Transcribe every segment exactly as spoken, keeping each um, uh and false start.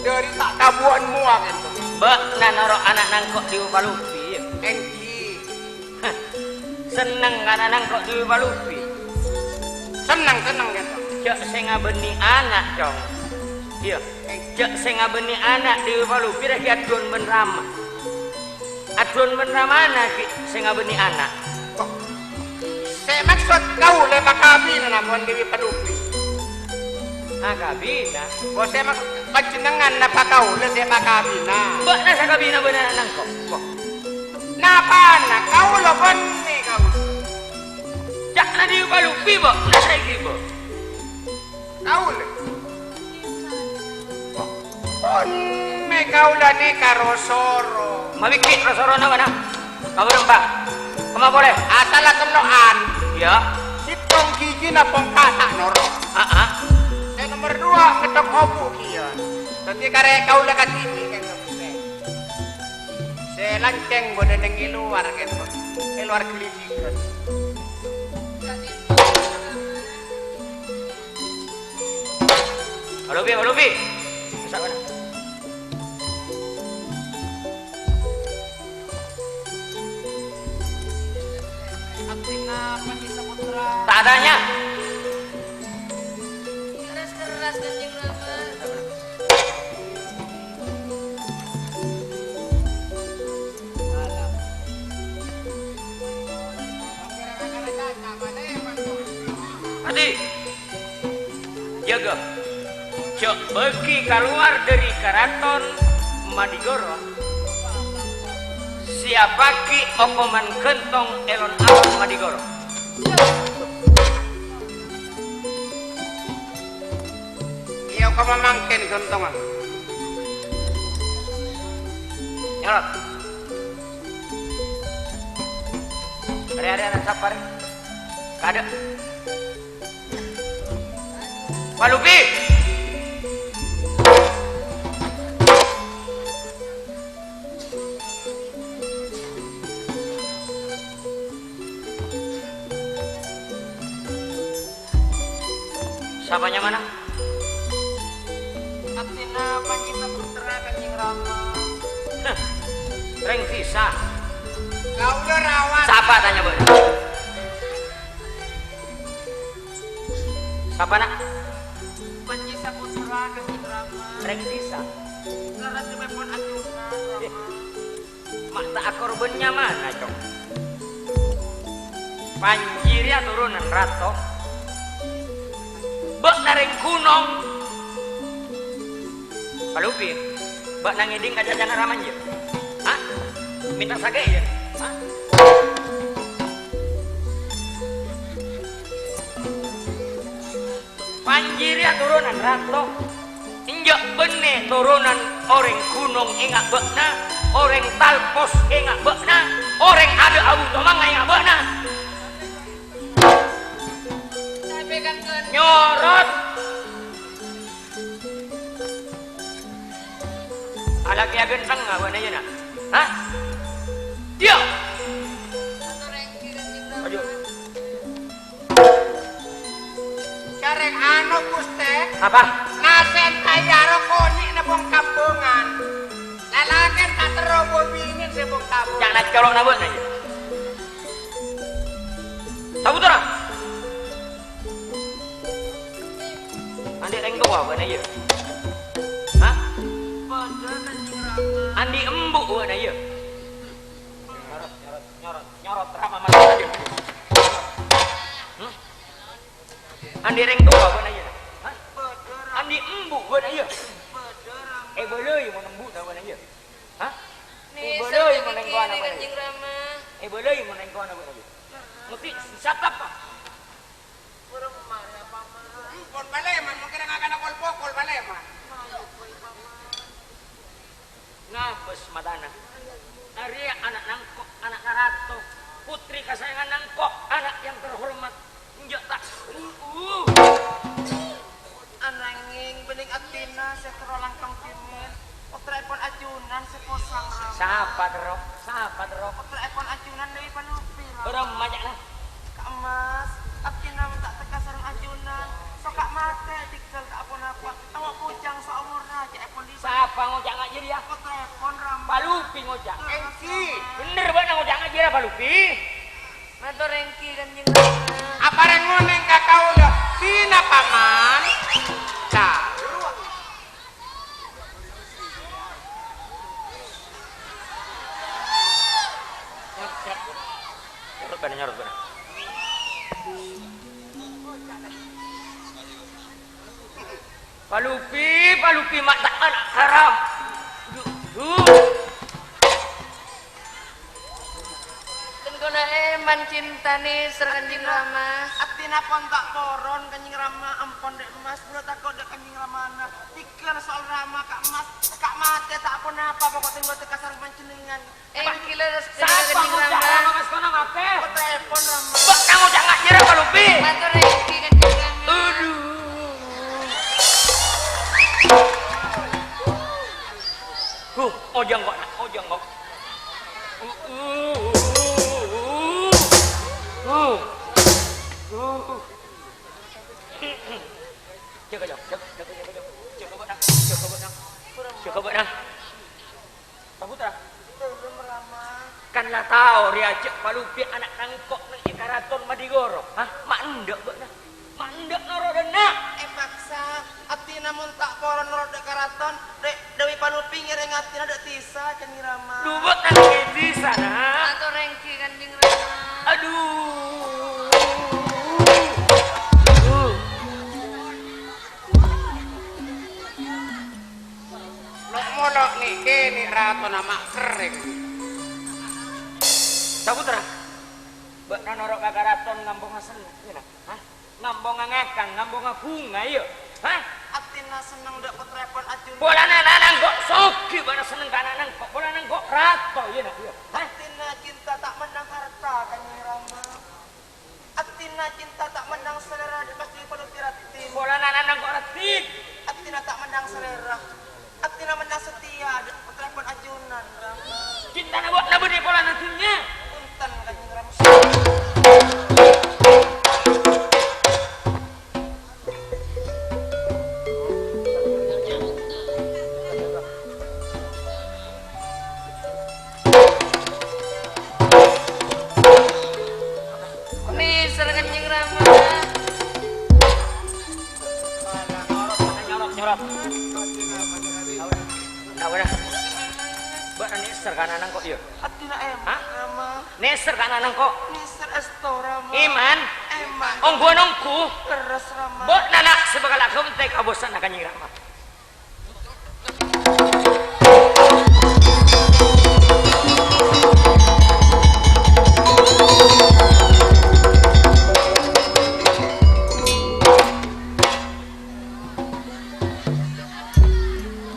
Dhâri ta' tabuwâ'ân mowa kento. Bâ'na noro' ana' nangko' Dewi Palupi, yâ? Èngghi. Hah. Senneng ana' nangko' Dewi Palupi. Senneng, senneng kento. Jhâ' sè ngabânnè ana', Cong. Iyâ. Èngghi. Jhâ' sè ngabânnè ana' Dewi Palupi rèya aduwân bân rama. Aduwân bân ramana ghi' sè ngabânnè ana'. Kok sè maksod kaulâ pakabinana mon Dewi Palupi? Akabina? Kok sè maksod panjhennengngan napa kaulâ sè pakabina? Bâ'na sakabina bân ana' nangko'. Kok napana kaulâ bânnè kaulâ? Ca'na Dewi Palupi bâ'na saènggi, Bo'. Kaulâ. Pon mè' kaulâ nèka ro-soro. Mabikkè' ro-sorona bâ'na. Kaulâ, Pak. Kemma polè? Asalla tello'an. Iyâ. Sèttong gigina pongka ta' noro'. Aa. Sè nomer duwâ' ngettok obu' kèya. Dhâddhi karè kaulâ kadhibi' kèng. Sè lancèng bâdâ neng è lowar kèng. È lowar ghâlidhighân. Halo, Bi, halo, Bi. Rusak mana? Tak adanya. Keras-keras, Kanjeng Rama. Adi, jâgâ. Jhâ' bâgi kalowar dâri karaton Madigoro. Siapaghi okoman ghântong è lon-alon Madigoro. Iyâ, okoman mangkèn ghântongan. Nyorot. Rè-arè ana' sapa rè? Kadâ'. Palupi. Sapa nyamana? Abdhina Panji Saputra, Kanjeng Rama. Heh, rèng dhisa. Kaulâ rawat. Sapa tanya, Bu? Sapa, Nak? Panji Saputra, Kanjeng Rama. Rèng dhisa. Lerresèpon ajunan, Rama. Ma' ta' akorbhân nyamana, Cong? Panji rèya toronan rato. Bâ'na rèng ghunong. Palupi, bâ'na ngèdhing ka cacana rama, yâ? Hah? Mènta sakè', yâ? Hah? Panji rèya toronan rato. Enjâ' bânnè toronan orèng ghunong enga' bâ'na, orèng talpos enga' bâ'na, orèng adâ' abu tomanga enga' bâ'na. Nyorot. Alakè aghântengnga bâ'na, yâ, Na'? Hah? Iyâ. Maju. Sareng anu, Ghustè. Apa? Nasèn kajâro konè'na bong-kambongan. Lalakèn ta' terro bobingèn sè bong-kambongan. Ca'na colo'na bâ'na, yâ? Saputra. Andi' rèng towa bâ'na, yâ? Hah? Andi' embu' bâ'na, yâ? Nyorot, nyorot, nyorot, nyorot, rama mata aja. Hmm? Andi' rèng towa bâ'na, yâ? Hah? Andi' embu' bâ'na, yâ? Èbâlâi mon embu'na bâ'na, yâ? Hah? Èbâlâi mon rèng towana bâ'na, yâ? Èbâlâi mon rèng towana bâ'na, yâ? Mesti satap, Pak. Pon palèman, mungkin ngakana kol-pokol palèman. Ngabâs matana. Arèya ana' nangko', ana'na rato, putri kasayanganna engko', ana' yang terhormat. Enjâ' ta', uh, uh. Ananging bânnè abdhina sè terro langkong dhimèn, pottra'èpon ajunan sè posang, Rama. Sapa terro? Sapa terro? Pottra'èpon ajunan Dewi Palupi, Rama. Bârâmma ca'na? Ka' Emmas, abdhina mon ta' tekka sareng ajunan, sokka' matè, dinggal ta' ponapa, tawa bujang saomorra, ca'èpon Dewi Palupi. Ngoca'. Èngghi. Bhender bâ'na ngoca' ngajhârâ Palupi. Mator èngghi, Kanjeng Rama. Aparèng ngonèng ka kaulâ, dina Paman. Nah. Nyorot bâ'na, nyorot bâ'na. Palupi, Palupi, ma' ta' ana' haram. Duh, duh. Tengkona èman cinta nèser, Kanjeng Rama. Atèna pon ta' poron, Kanjeng Rama, ampon, Dhi' Mas, bulâ tako' dâ' Kanjeng Ramana. Pèkkèr soal Rama ka' Mas, ka' matè ta' ponapa, pokok tengko teka sareng panjhennengngan. Èngghi leres, Kanjeng Rama. Rama Mas kono matè? Pottrèpon Rama. Bâ'na ngoca' ngajhârâ Palupi. Mator èngghi, Kanjeng Rama. Aduh. Huh, ojhâ' engko', Nak, ojhâ' engko'. Uh, uh, uh, uh, uh. Uh, uh. Jâgâ, jâgâ, jâgâ, jâgâ, jâgâ. Jâgâ, Nak, jâgâ, Nak. Jâgâ, Nak. Saputra. Kan la tao rèya jâ' Palupi ana' nangko' neng è karaton Madhigoro. Hah? Ma' endâ' bâ'na? Ma' endâ' noro' dâ' enna'? Èpaksa. Atèna mon ta' poron noro' dâ' karaton, Dhi-, Dewi Palupi ngèrèng atèna dâ' disa, Kanjeng Rama. Dhu bâ'na neng è disa, Nak. Ator èngghi, Kanjeng Rama. Aduh. Aduh. Lo'-molo' nèkè nè' ratona ma' kerrèng. Saputra, bâ'na noro' ka karaton ngambhunga senneng, iyâ, Nak? Hah? Ngambhunga ngakan, ngambhunga bhunga, iyâ? Hah? Atèna senneng dâ' pottrèpon ajunan. Polana ana' nangko' soghi bâ'na senneng ka ana' nangko', polana nangko' rato, iyâ, Nak? Iyâ. Hah? Atèna cinta ta' mennang harta, Kanjeng Rama. Atèna cinta ta' mennang salèra, dâ' pastè Palupi raddhin. Polana ana' nangko' raddhin. Atèna ta' mennang salèra. Atèna mennang satèya, dâ' pottrèpon ajunan, Rama. Cintana bâ'na bâdâ polana dhunnya. Punten, Kanjeng Rama. Nèser, Kanjeng Rama. Nyorot, nyorot. Nah, wala. Bâ'na nèser ka ana' nangko', iyâ? Atèna èman, Hah? Rama. Nèser ka ana' nangko'. Nèser èsto, Rama. Èman? Èman. Ongghuwân ongghu. Lerres, Rama. Bâ'na, Nak, sè bhâkal aghântè kabhâsana Kanjeng Rama.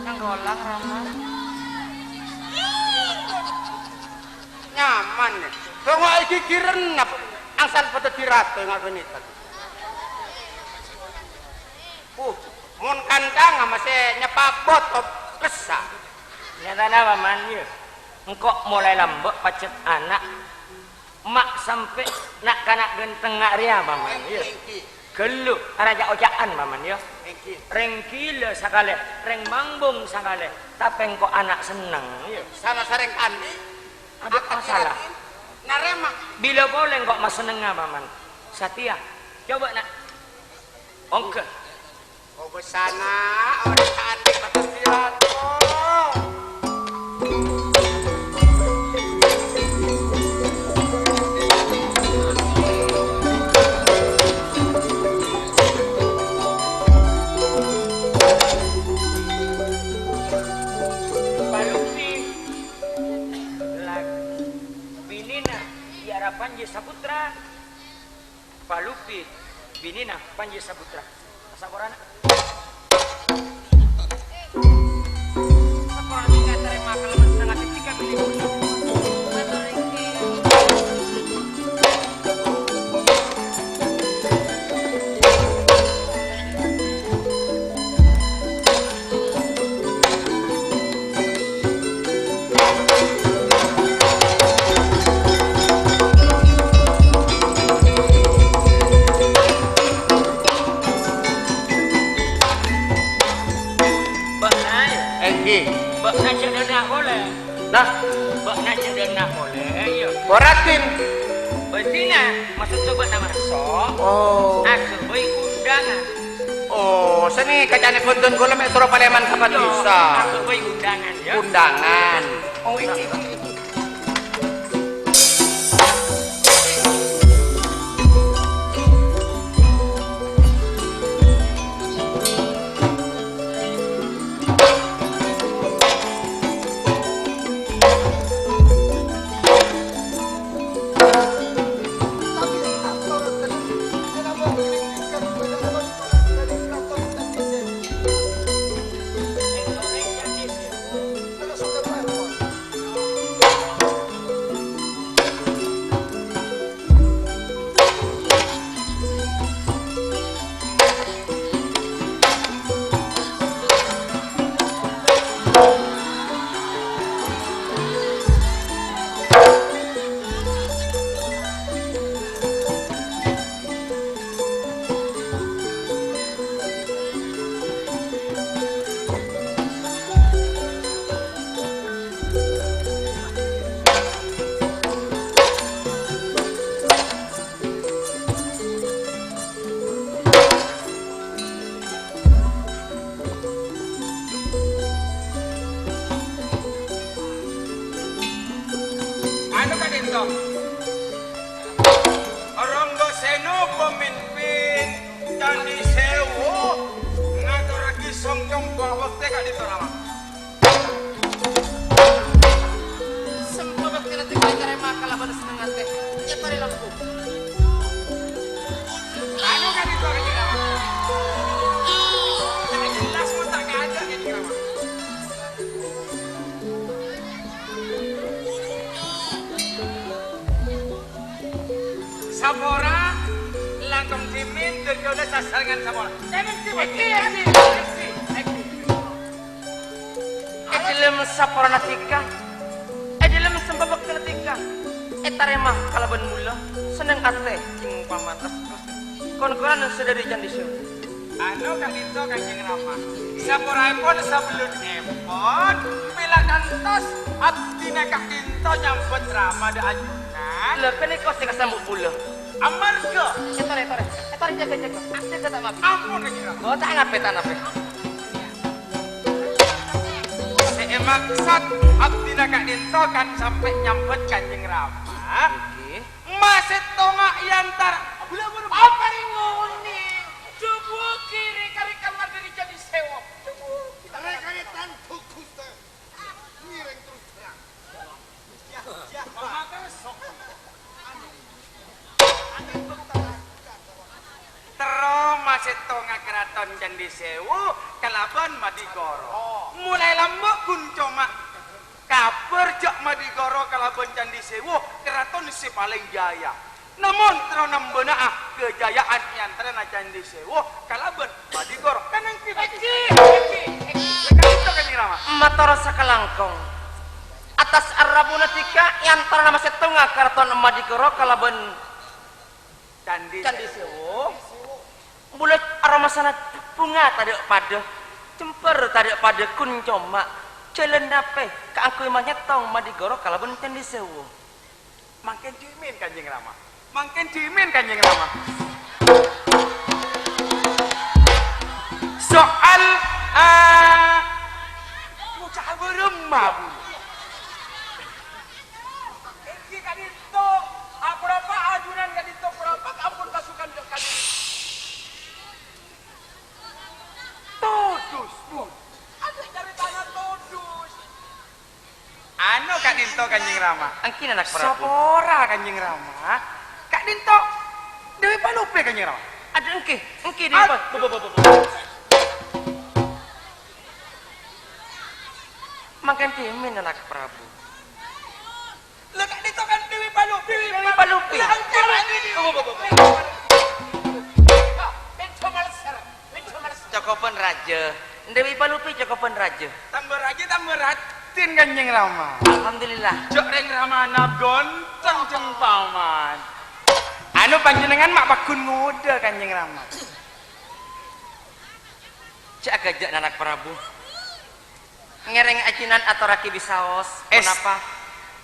Nangkolang, Rama. Nyaman. Dongo' è ghighirânna angsal padâddhi rato nga' ghânèka. Uh, mon kanthanga masè nyeppa botop kessa'. Nyatana, Paman, iyâ. Engko' molaè lambâ' pajhât ana'. Ma' sampè' na'-kana' ghântengnga rèya, Paman, iyâ. Èngghi. Ghâllu, araja oca'an, Paman, iyâ. Èngghi. Rèng ghilâ sakalè, rèng mangbung sakalè, tapè engko' ana' senneng, iyâ. Sana sareng kandhi. Adâ' masalah. Narèma. Bilâ polè engko' masennengnga, Paman? Satèya. Coba, Na'. Ongghâ. Kobâsana, orèng kandhi patang rato. Palupi, la-, binèna Ki Ara Panji Saputra. Palupi, binèna Panji Saputra. Saporana. Saporana tinggal tarèma kalaman setengah ketika bini. Bâ'na, ya? Èngghi. Bâ'na jhâ' dâdâ polè. Nah, bâ'na jâ' dâ'enna polè, iyâ. Boratin. Bâdina, maksod bâ'na maso'. Oh. Aghâbây undangan. Oh, sè nèka ca'na bhunten kaulâ mè' soro palèman ka Padisa. Aghâbây undangan, yâ. Undangan. Oh, iki, iki, iki. Anu ka'dinto. Ronggo Seno pamimpin Candi Sewu ngatorragi songcong bâkto ka'dinto, Rama. Sèngko' bâktèna tèngka ètarèma kalabân senneng atè. Ètarè lampu. Anu kan itu lagi, Rama. Jelas pun tak ada, Kanjeng Rama. Sapora, langkong dhimèn, dhâddhiyâ sasarengan sapora. Dhimèn, dhimèn, dhimèn, dhimèn. È dhâlem saporana dhika, è dhâlem sèngko' bâktèna dhika, ètarèma kalabân mola, senneng atè, jhâng pamatos. Kon-konan sè dâri Candi Sewu. Anu ka'dinto, Kanjeng Rama. Saporaèpon sabellunèpon, pèla kantos abdhina ka'dinto nyambhut Rama dâ' ajunan. Lha, ghânèka sè kasambhut bulâ. Amarga. Ètarè, ètarè. Ètarè, jâgâ, jâgâ. Jâgâ ta' mabit. Ampon, Kanjeng Rama. Oh, ta' napè, ta' napè. Sè èmaksod abdhina ka'dinto kan sampè' nyambhut Kanjeng Rama. Ngghi. Ma' sèttonga è antara. Apa rè ngonè'? Coba kiri kari keluar dari Candi Sewu. Coba kita. Rè-karè tanto, Ghustè. Ngèrèng terus terang. Terro ma' sèttonga Karaton Candi Sewu kalabân Madikoro. Molaè lambâ' ghun coma kabhâr jhâ' Madikoro kalabân Candi Sewu karaton sè palèng jâyâ. Namong terro nambâna'a kajâyâ'ân è antarana Candi Sewu kalabân Madikoro. Kan ènggi, Pak? Ènggi, ènggi, ènggi. Ka'dinto, Kanjeng Rama. Mator sakalangkong. Attas arabuna dhika è antarana ma' sèttonga Karaton Madikoro kalabân Candi Candi Sewu. Bulâ aromasana bhunga tadâ' padâ, jembhâr tadâ' padâ, ghun coma jhâlân napè kaangghuy manyèttong Madikoro kalabân Candi Sewu. Mangkèn dhimèn, Kanjeng Rama. Mangkèn dhimèn, Kanjeng Rama. Soal, ah, ngoca' bârâmma, Bu? Ènggi ka'dinto, aporapa ajunan ka'dinto, porapa ampon pasukan dâ' ka'dinto? Todus, Bu. Adâ' carètana todus. Anu ka'dinto, Kanjeng Rama. Ènggi, Nanak Prabu. Sapora, Kanjeng Rama. Ka'dinto Dewi Palupè, Kanjeng Rama. Adâ' ènggi, ènggi Dewi Ad- Pal-, bu, bu, bu, bu, bu. Mangkèn dhimèn, Nanak Prabu. Lah, ka'dinto kan Dewi Palupè. Dewi Palupè. Lah, ènggi, ènggi, Dewi Palupè. Pintu maleser, pintu maleser. Cokobhân rajâ. Dewi Palupè cokobhân rajâ. Tambâ rajâ, tambâ raddhin, Kanjeng Rama. Alhamdulillah. Jhâ' rèng ramana ghânteng jhâng paman. Anu, panjhennengan ma' pagghun ngodâ, Kanjeng Rama. Jhâ' ghâjâ', Nanak Prabu. Ngèrèng ajunan atorraghi bisaos. Es-, ponapa?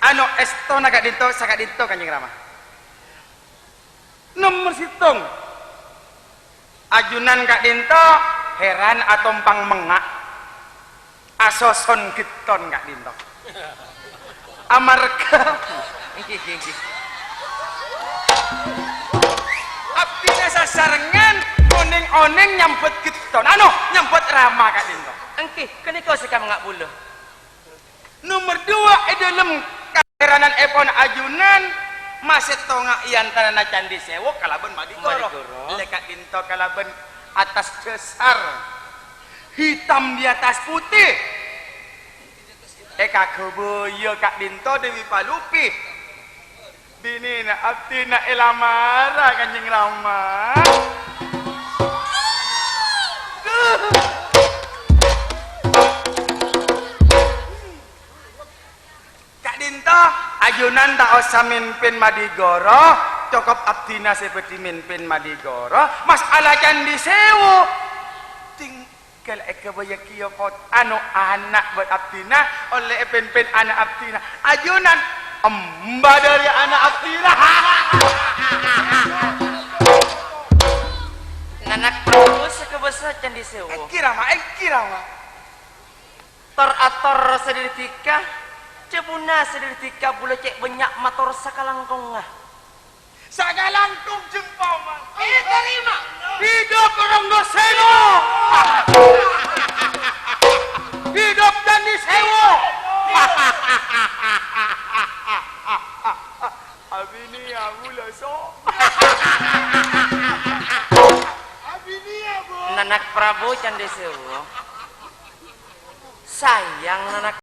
Ano, èstona ka'dinto, saka'dinto, Kanjeng Rama. Nomer sèttong. Ajunan ka'dinto hèran atompang mengnga'. Asoson ghetton ka'dinto. Amarga Èngghi, èngghi, èngghi. Abdhina sasarengngan onèng-onèng nyambhut ghetton. Ano, nyambhut rama ka'dinto. Èngghi, ghânèka sè kamengnga' bulâ. Nomer duwâ', è dhâlem kahèrananèpon ajunan, masèttonga è antarana Candhi Sèwu kalabân Madhigoro. Madhigoro. Lè ka'dinto kalabân atas dhâsar hitam di atas putih. Èkaghâbâyâ ka'dinto Dewi Palupi. Binèna abdhina èlamara, Kanjeng Rama. Ka'dinto, ajunan ta' osa mimpin Madhigoro, cokop abdhina sè bhâdhi mimpin Madhigoro. Masalah Candhi Sèwu, ting-, Kala èghâbâyâ kèya pot-, ano, ana' bân abdhina, ollè èpimpin ana' abdhina. Ajunan, emba dhâri ana' abdhina. Nanak Prabu sè kobâsa Candhi Sèwu. Èngghi, Rama, èngghi, Rama. Tor-ator sè dhâri dhika, jhâbuna sè dhâri dhika bulâ cè' bânnya' mator sakalangkongnga. Sakalangkong jhâmpamang. Ètarèma. Hidup Ronggo Sèwu. Hidup Candhi Sèwu. Abinèya bulâ, so. Abinèya, Bu. Nanak Prabu Candhi Sèwu. Sayang, nanak